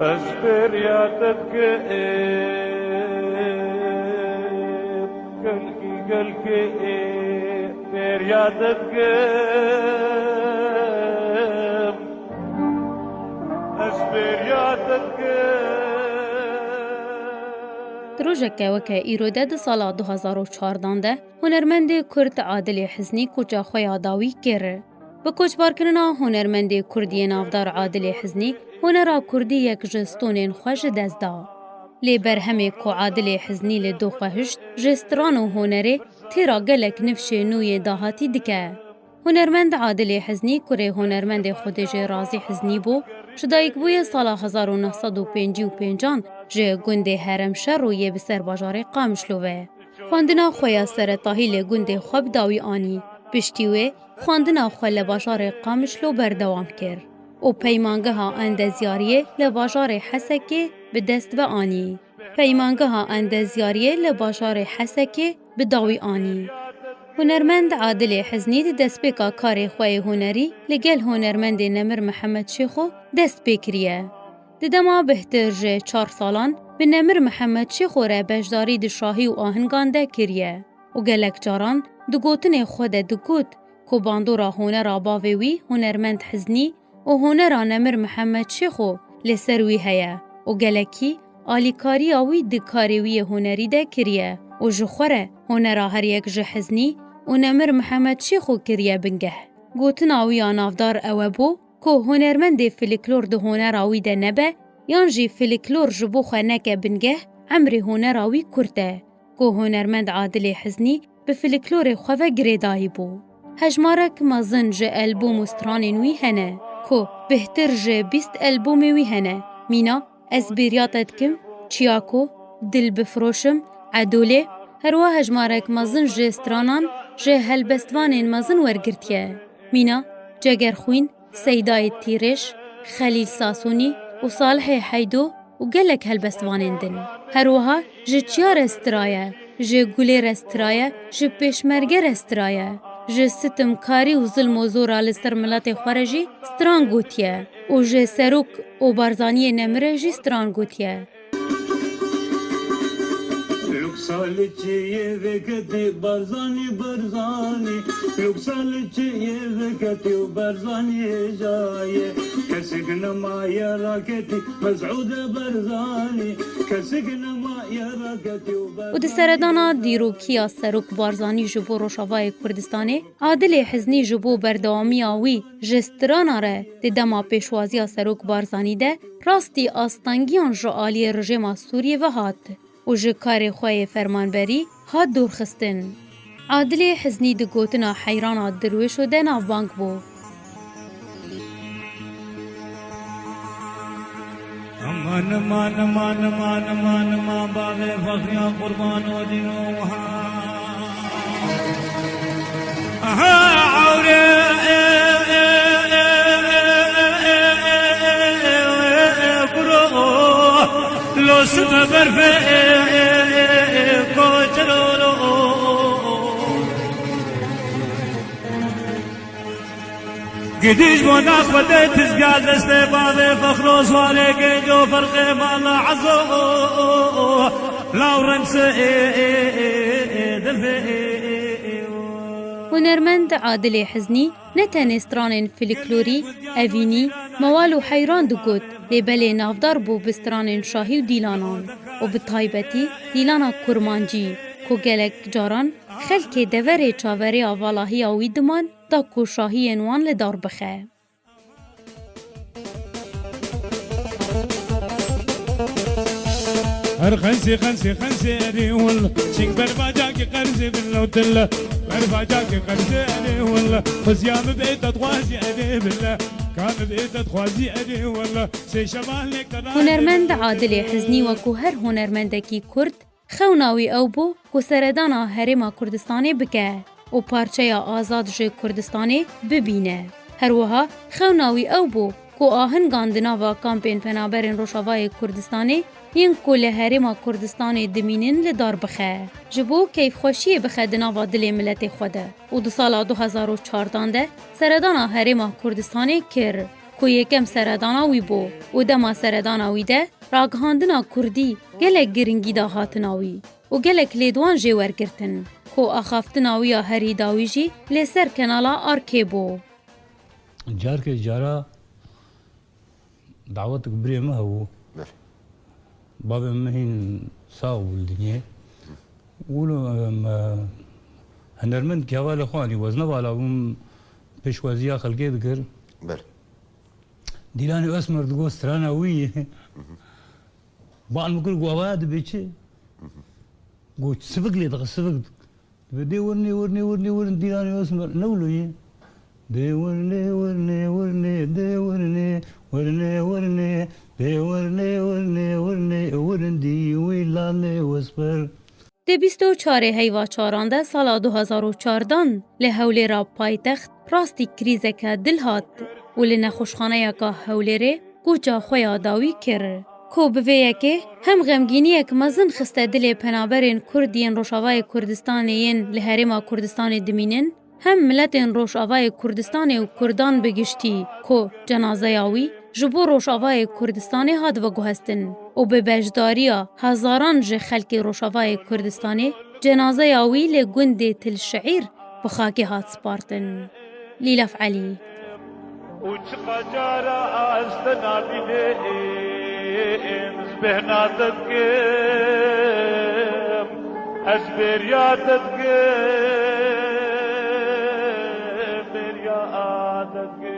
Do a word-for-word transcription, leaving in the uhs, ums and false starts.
Ez bêriya te dikim, gelkî gelkî bêriya te dikim. Ez bêriya te dikim. Di rojeke weke îro de di sala du hazar û çardan de hunermendê Kurd Adilê Hiznî koça xwe ya dawî kir. Bi koçbarkirina hunermendê Kurd yê navdar Adilê Hiznî, hunera Kurdî yek ji stonên xwe ji dest da. Lê berhemê ku Adilê Hiznî li do xwe hişt, ji stran û hunerê têra gelek nifşê nû yê dahatî dike. Hunermend Adilê Hiznî kurê hunermendê Xwedêjê Razî Hiznî bû, ji dayikbûyê sala hezar û neh sed û pêncî û pêncan ji gundê Heremşero yê bi ser bajarê Qamişlo ve. Xwendina xwe ya seretahî li gundê xwe bi dawî anî. Piştî wê xwendina xwe li bajarê Qamişlo berdewam kir û peymangeha endezyariyê li bajarê Hesekê bi dest ve anî. Peymangeha endezyariyê li bajarê Hesekê bi dawî anî. Hunermend Adilê Hiznî di destpêka karê xwe yê hunerî li gel hunermendê Nemir Mihemed Şêxo dest pê kiriye. Di dema bihtir ji çar salan bi Nemir Mihemed Şêxo re beşdarî di şahî û ahingan de kiriye û gelek caran di gotinê xwe de digot ku bandora hunera bavê wî hunermend Hiznî û hunera Nemir Mihemed Şêxo li ser wî heye û gelekî alîkariya wî di karê wî yê hunerî de kiriye û ji xwe re hunera her yek ji Hiznî û Nemir Mihemed Şêxo kiriye bingeh. Gotina wî ya navdar ewe bû ku hunermendê filiklor di hunera wî de nebe, yan jî filiklor ji bo xwe neke bingeh, emrê hunera wî kurt e. Ku hunermend Adilê Hiznî bi filiklorê xwe ve girêdayî bû. Hejmarek mezin ji elbûm û stranên wî hene, ku bêhtir ji bîst elbûmê wî hene, mîna Ez bêriya te dikim, Çiyako, Dil bifiroşim, Edolê, herwiha hejmarek mezin ji stranan ji helbestvanên mezin wergirtiye, mîna Cegerxwîn, Seydayê Tîrêj, Xelîl Sasûnî û Salihê Heydo û gelek helbestvanên din. Her wiha ji çiya re stiraye, ji gulê re stiraye, ji pêşmerge re stiraye, ji sitimkarî û zilm û zora li ser miletê xwe re jî stran gotiye û ji Serok û Barzaniyê Nemire jî stran gotiye. Yuksalî çiyê veketî Barzanî, Barzanî. Yuksalî çiyê veketî û Barzanî hêja ye. Kesik nemaye raketî Mesûde Barzanî. Kesik nemaye raketî û Û di Barzanî seredana dîrokiya Serok Barzanî ji bo Rojavayê Kurdistanê, Adilê Hiznî ji bo berdewamiya wî ji strana re di dema pêşwaziya Serok Barzanî de rastî astengiyan ji aliyê rejêma Sûriyê ve hat û ji karê xwe yê fermanberî hat dûrxistin. Adilê Hiznî di gotina Heyrana Dirwêşo de navbang bû. Aman, aman, aman, aman, aman, aman, bavê Fexriya qurban o dîno wiha. Aha, awre, e, e, e, kuro, lo sime berfe, e, e, e, e, koçero, lo. Gidiş bona xwedê tizgel destê bavê Fexro Sualê Gênco Ferqê Mala Ezo Lawrence Devê. Hunermend Adilê Hiznî ne tenê stranên filiklorî, evînî, mewal û heyran digot, lê belê navdar bû bi stranên şahî û dîlanan û bi taybetî dîlana kurmancî ku gelek caran xelkê deverê çaverêya valahiya wî diman da ku şahiyên wan li dar bixe. Her xensê, xensê, xensê erê wil, çing berbacakê qerzê bin lewtile. Berbacakê qerzê erê wil, xwezya min bê te dixwazî erê bile. Ka min bê te dixwazî erê wil, sê şevalê qera. Hunermend Adilê Hiznî wekû her hunermendekî Kurd, xewna wî ew bû ku seredana Herêma Kurdistanê bike û parçeya azad ji Kurdistanê bibîne. Her wiha xewna wî ew bû ku ahingan di nava kampên penaberên Rojavayê Kurdistanê yên ku li Herêma Kurdistanê dimînin li dar bixe. Ji bo keyfxweşiyê bixe di nava dilê miletê xwe de û di sala du hezar û çardan de seredana Herêma Kurdistanê kir. ku yekem seredana wî bû û dema seredana wî de ragihandina kurdî gelek giringî da hatina wî û gelek lêdwan jê wergirtin, ku axaftina wî ya herî dawî jî li ser kenala Arkê bû. Carkê cara dawetek birê min hebû. Belê. Babê min hîn sax bû li dinyê. Wilo, em, e, hunermendekî hevalê xwe anî, wezne vala bûm, pêşwaziya xelkê dikir. Belê. Dîlanê Osmer digot strana wî ye. Bal min kir, got, "Ava dibê çi?" Got, "Sivik lê dixe, sivik." Dibê, "Dê wernê, wernê, wernê, wernê, Dîlanê Osmer." Ne wilo ye? "Dê wernê, wernê, wernê, dê wernê, wernê, wernê, dê wernê, wernê, wernê, wrindî wî lanê Osmer." Di bîst û çarê heyva çaran de sala du hezar û çardan li Hewlêra paytext rastî krîzeke dil hat û li nexweşxaneyeka Hewlêrê koça xwe ya dawî kir. Ku bi vê yekê hem xemgîniyek mezin xiste dilê penaberên Kurd yên Rojavayê Kurdistanê yên li Herêma Kurdistanê dimînin, hem miletên Rojavayê Kurdistanê û Kurdan bi giştî ku cenazeya wî ji bo Rojavayê Kurdistanê hat veguhestin û bi beşdariya hezaran ji xelkê Rojavayê Kurdistanê cenazeya wî li gundê Til Şeîr bi xakê hat spartin. Lîlaf Elî. Û çiqa cara ez te nabînim, ez bêhna te dikim, ez bêriya te dikim, bêriya te dikim.